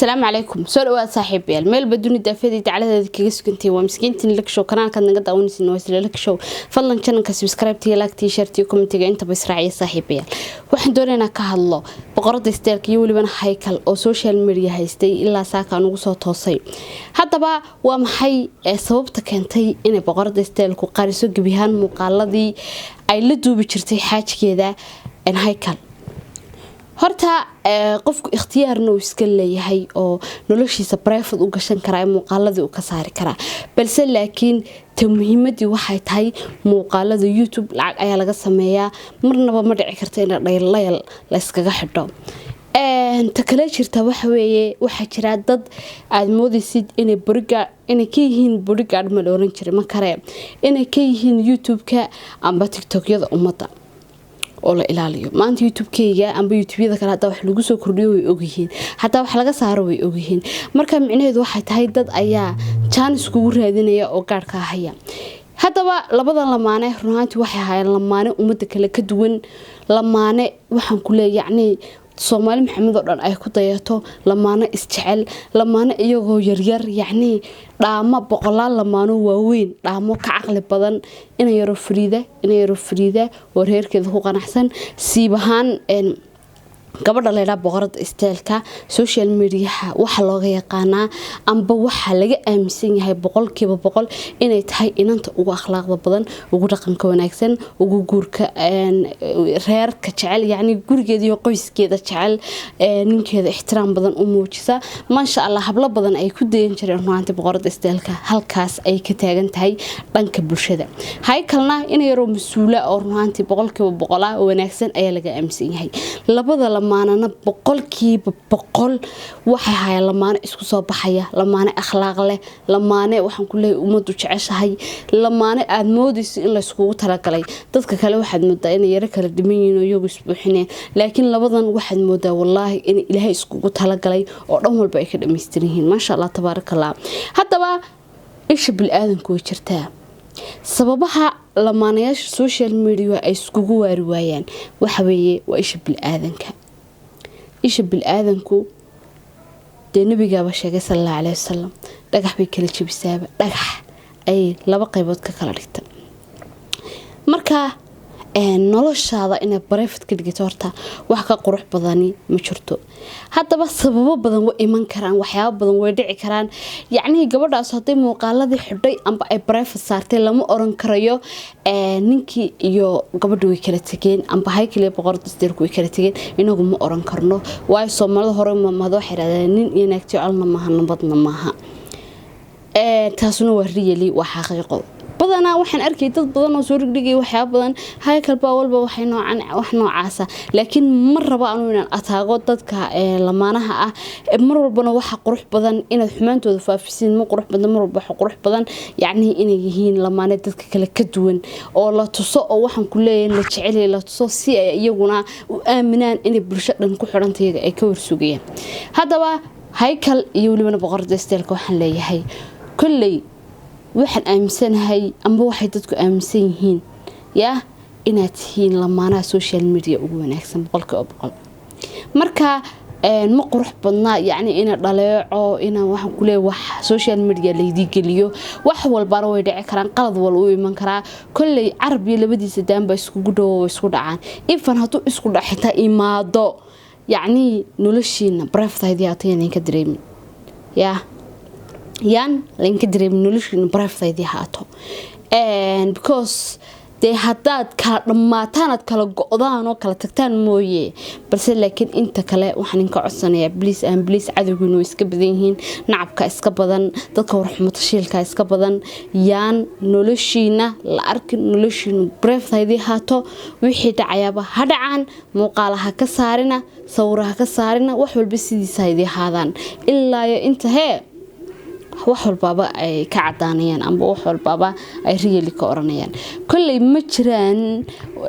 Asalaamu calaykum, soo dhawaad saaxiibayaal, meelba dunida afeeda dacaladeeda kaga sugantahay. Waa miskiintiin Lakishow, kanaalkaad naga daawanaysin waa isla Lakishow. Fadlan channelka subscribe-tiga, like-tiga, share-tiga, comment-iga intaba israaciya. Saaxiibayaal, waxaan doonaynaa ka hadlo Boqorada Styleka iyo welibana Haykal oo social media haystay ilaa saaka aan ugu soo toosay. Haddaba waa maxay sababta keentay inay Boqorada Styleku qariso gebiyahaan muuqaaladii ay la duubi jirtay xaajigeeda Haykal? Horta qofku ikhtiyaarna uu iska leeyahay oo noloshiisa private u gashan karaa, muuqaaladii uu ka saari karaa, balse laakiin ta muhiimadii waxay tahay muuqaalada YouTube lacag ayaa laga sameeyaa. Marnaba ma dhici karta in dhaylayal la iskaga xidho. Ta kale jirta waxa weeye, waxaa jira dad aada moodaysid inay bodyguard, inay ka yihiin bodyguard, ma la oran jiray ma kare, inay ka yihiin YouTube-ka amba TikTokyada ummadda oo la ilaaliyo. Maanta YouTube-keyga amba YouTubeyada kale hadaa wax lagu soo kordhiyo way ogyihiin, hadaa wax laga saaro way ogyihiin. Marka micnaheedu waxay tahay dad ayaa jaanis kugu raadinaya oo gaadhka haya. Haddaba labadan lamaane runaantii waxay ahaayeen lamaane ummadda kale ka duwan, lamaane waxaan ku leeya yacnii Soomaali Maxamed oo dhan ay ku dayato, lamaano isjecel, lamaano iyagoo yaryar yacnii dhaamo boqolaal lamaano waaweyn, dhaamo ka caqli badan, ina yaro fariida, ina yaro fariida oo reerkeeda ku qanacsan. Siib ahaan gabadha laydhaa Boqorada Styleka, social mediaha waxaa looga yaqaanaa amba waxaa laga aaminsan yahay 100% inay tahay inanta ugu akhlaaqda badan, ugu dhaqanka wanaagsan, ugu guurka reerka jecel, yacni gurigeeda iyo qoyskeeda jecel, ninkeeda ixtiraam badan u muujisa. Maasha Allah, hablo badan ay ku dayan jireen. Runaantii Boqorada Styleka halkaas ay ka taagan tahay dhanka bulshada. Haykalna ina yaroo mas-uula oo runaantii 100% ah oo wanaagsan ayaa laga aaminsan yahay. Labada lamaanana 100% waxay hayaan lamaane isku soo baxaya, lamaane akhlaaq leh, lamaane waxaan ku leeyahay ummaddu jeceshahay, lamaane aada moodayso in layskugu talagalay. Dadka kale waxaad moodaa inay yaro kala dhiman yihiin oo iyagu isbuuxineen, laakiin labadan waxaad moodaa wallaahi in Ilaahay iskugu talagalay oo dhan walba ay ka dhamaystiran yihiin. Maasha Allah, tabaaraka Allah. Haddaba isha bil-aadanku way jirtaa. Sababaha lamaanayaasha social media ay iskugu waari waayaan waxa weeye waa isha bil-aadanka. Isha bil-aadanku dee nabigaaba sheegay, sala allahu caleyhi wasalam, dhagax bay kala jebisaaba, dhagax ayay laba qaybood ka kala dhigta. Marka noloshaada inaad private ka dhigato horta wax ka qurux badani ma jirto. Haddaba sababo badan way iman karaan, waxyaabo badan way dhici karaan. Yacnihii gabadhaas hadday muuqaaladii xidhay amba ay private saartay, lama oran karayo ninkii iyo gabadhi way kala tegeen amba Haykaliya Boqorada Stylku way kala tegeen. Inagu ma oran karno, waayo Soomaalida hore mamada waxay yidhahdeen: "Nin iyo naagti colna maaha, nabadna maaha." Taasuna waa really, waa xaqiiqo. Badanaa waxaan arkay dad badan oo soo dhigdhigay waxyaaba badan, Haykal baa walba waxay noocan wax noocaasa, laakiin ma rabo anu inaan ataago dadka lamaanaha ah. Mar walbana waxa qurux badan inaad xumaantooda faafisiin ma qurux badan. Mar walba waxa qurux badan yacnii inay yihiin lamaane dadka kale ka duwan oo la tuso, oo waxaan ku leeyahay la jecelyahay la tuso, si ay iyaguna u aaminaan inay bulsho dhan ku xidhanta iyaga ay ka warsugayaan. Haddaba Haykal iyo welibana Boqorada Styleka waxaan leeyahay, kolley waxaan aaminsanahay amba waxay dadku aaminsan yihiin yaa inaad tihiin lamaanaha social media ugu wanaagsan 100%. Marka ma qurux badnaa yacni ina dhaleeco, ina waxaan kuleeya wax social media laydii geliyo. Wax walbana way dhici karaan, qalad wal uu iman karaa. Kolley carab iyo labadiisa daanba iskugu dhowo, way isku dhacaan. Ifan hadduu isku dhac xitaa imaado, yacnii noloshiina private haatayaan laynka dareemin, yaa yaan laynka dareemin, noloshiina private haato, because dee haddaad kala dhammaataan, aad kala go-daan oo kala tagtaan mooye. Balse laakiin inta kale waxaan inka codsanayaa, please and please, cadowgiina way iska badan yihiin, nacabka iska badan, dadka warxumatashiilka iska badan. Yaan noloshiina la arkin, noloshiina private haato. Wixii dhacayaaba ha dhacaan, muuqaala ha ka saarina, sawira ha ka saarina, wax walba sidiisa haydii haadaan ilaayo inta hee wax walbaaba ay ka cadaanayaan amba wax walbaaba ay really ka oranayaan. Kolley ma jiraan.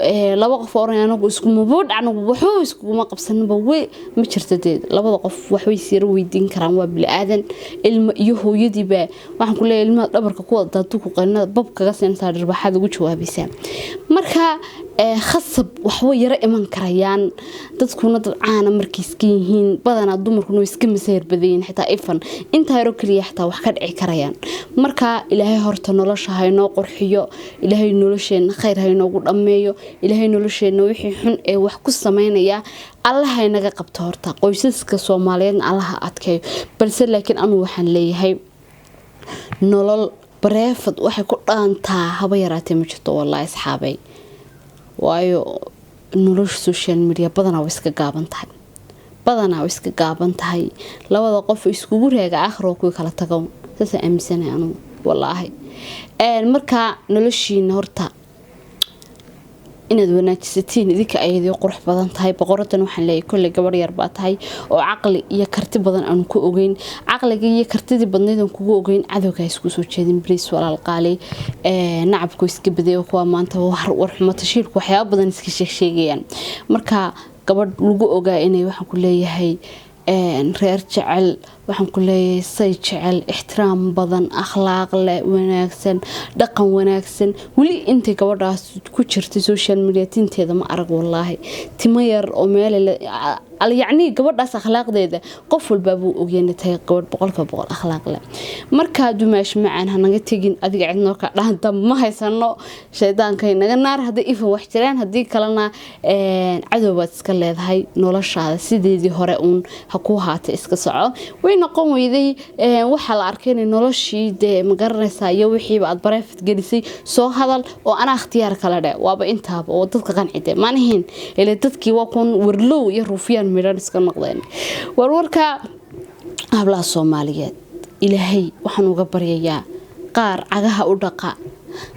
Laba qof oran anagu iskumaba dhacno, waxba iskuguma qabsanaba, wey ma jirto. Dee labada qof waxbay siira weydiin karaan, waa bili-aadan. Ilmo iyo hooyadiiba waxaan ku leeyahay, ilmaha dhabarka ku wada hadduu ku qaninada bab kaga siintaa, dhirbaxaad ugu jawaabaysaa. Marka khasab waxba yaro iman karayaan. Dadkuna dad caana markay iska yihiin, badanaa dumarkuna way iska masayr badan yihiin, xitaa ifan intaa yaroo keliya xitaa wax ka dhici karayaan. Marka Ilaahay horta nolosha haynoo qurxiyo, Ilaahay nolosheenna khayr haynoogu dhammeeyo, Ilaahay nolosheenna wixii xun ee wax ku sameynaya Allaha inaga qabto. Horta qoysaska Soomaaliyeedna Allaha adkeeyo. Balse laakiin anu waxaan leeyahay, nolol private waxay ku dhaantaa haba yaraatee ma jirto, wallaahi asxaabay. Waayo nolosha social media badanaa way iska gaaban tahay, badanaa way iska gaaban tahay. Labada qof iskugu reega aakhir oo kuwii kala tago, saasaan aaminsanahay anugu, wallaahi. Marka noloshiina horta inaad wanaajisatiin idinka ayadii qurux badan tahay. Boqoradan waxaan leeyahay, kolley gabadh yar baa tahay oo caqli iyo karti badan aanu ku ogeyn. Caqliga iyo kartidii badnayd aan kugu ogeyn, cadowga ha isku soo jeedin, please, walaal qaali. Nacabku iska baday oo kuwa maanta warxumo tashiirku waxyaaba badan iska sheegsheegayaan. Marka gabadh lagu ogaa inay, waxaan ku leeyahay, reer jecel, waxaan ku leeyahay say jecel, ixtiraam badan, akhlaaq leh, wanaagsan, dhaqan wanaagsan, weli intay gabadhaas ku jirtay social media tinteeda ma arag, wallaahi, timo yar oo meel. Yacnii gabadhaas akhlaaqdeeda qof walbaa buu ogyahay inay tahay gabadh 100% akhlaaq leh. Markaa dumaash macaan, hanaga tegin adiga, cidnoo ka dhaanta ma haysano. Shaydaanka naga naar haddii ifan wax jiraan, haddii kalena cadow baad iska leedahay. Noloshaada sideedii hore uun ha ku haata, iska soco. Way noqon weyday, waxaa la arkay inay noloshii, dee ma garanaysaa, iyo wixiiba aad private gelisay. Soo hadal oo anaa ikhtiyaar kale dhe, waaba intaaba oo dadka qancide maanihin ile dadkii waa kun warlow iyo ruufyaan midhan iska noqdeen. Warwarka hablaha Soomaaliyeed, Ilaahay waxaan uga baryayaa qaar cagaha u dhaqa,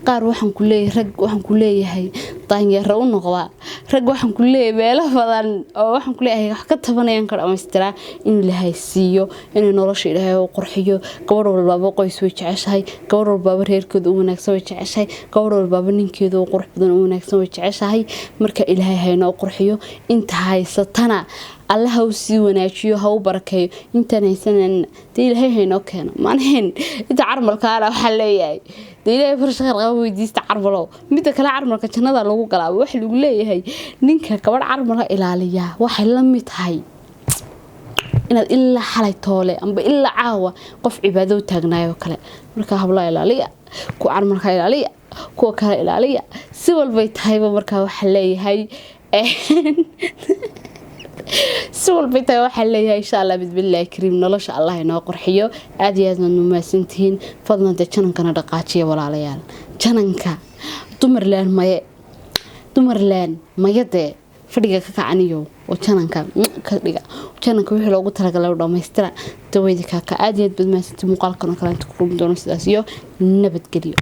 qaar waxaan ku leeyahay rag, waxaan ku leeyahay daanyeero u noqda rag, waxaan ku leeyahay meelo badan oo waxaan ku leeyahay wax ka tabanayaan ka dhamaystiraa inuu Ilaahay siiyo, inuu nolosha Ilaahay u qurxiyo. Gabadh walbaaba qoys way jeceshahay, gabadh walbaaba reerkooda u wanaagsan way jeceshahay, gabadh walbaaba ninkeeda u qurux badan u wanaagsan way jeceshahay. Marka Ilaahay haynoo qurxiyo. Inta haysatana Alle ha u sii wanaajiyo, ha u barakeeyo. Intaan haysanan dee Ilaahay haynoo keeno maanahayn. Inta carmalkaana waxaa leeyahay, dee Ilaahay farsh khayr qaba weydiista carmalow. Midda kale, carmalka jannada lagu galaa. Waxa lagu leeyahay ninka gabadh carmala ilaaliyaa waxay la mid tahay inaad ilaa xalay toole amba ilaa caawa qof cibaado u taagnaayoo kale. Marka hablaha ilaaliya, kuwa carmalka ilaaliya, kuwa kale ilaaliya, si walbay tahayba. Markaa waxaa leeyahay, si walbay tahay, waxaa leeyahay, insha Allah bismillaahi kariim, nolosha Allah inoo qurxiyo. Aad iyo aad baad mahadsantihiin. Fadlan dee channelkana dhaqaajiya, walaalayaal. Channelka Dumarland maye, Dumarland mayadee fadhiga ka kacaniyo oo channelka ka dhiga, channelka wixii loogu talagalay oo dhammaystira daweydi kaaka. Aad iyo aad baad mahadsantihiin. Muuqaalkan oo kale inta ku kulmi doono, sidaas iyo nabadgelyo.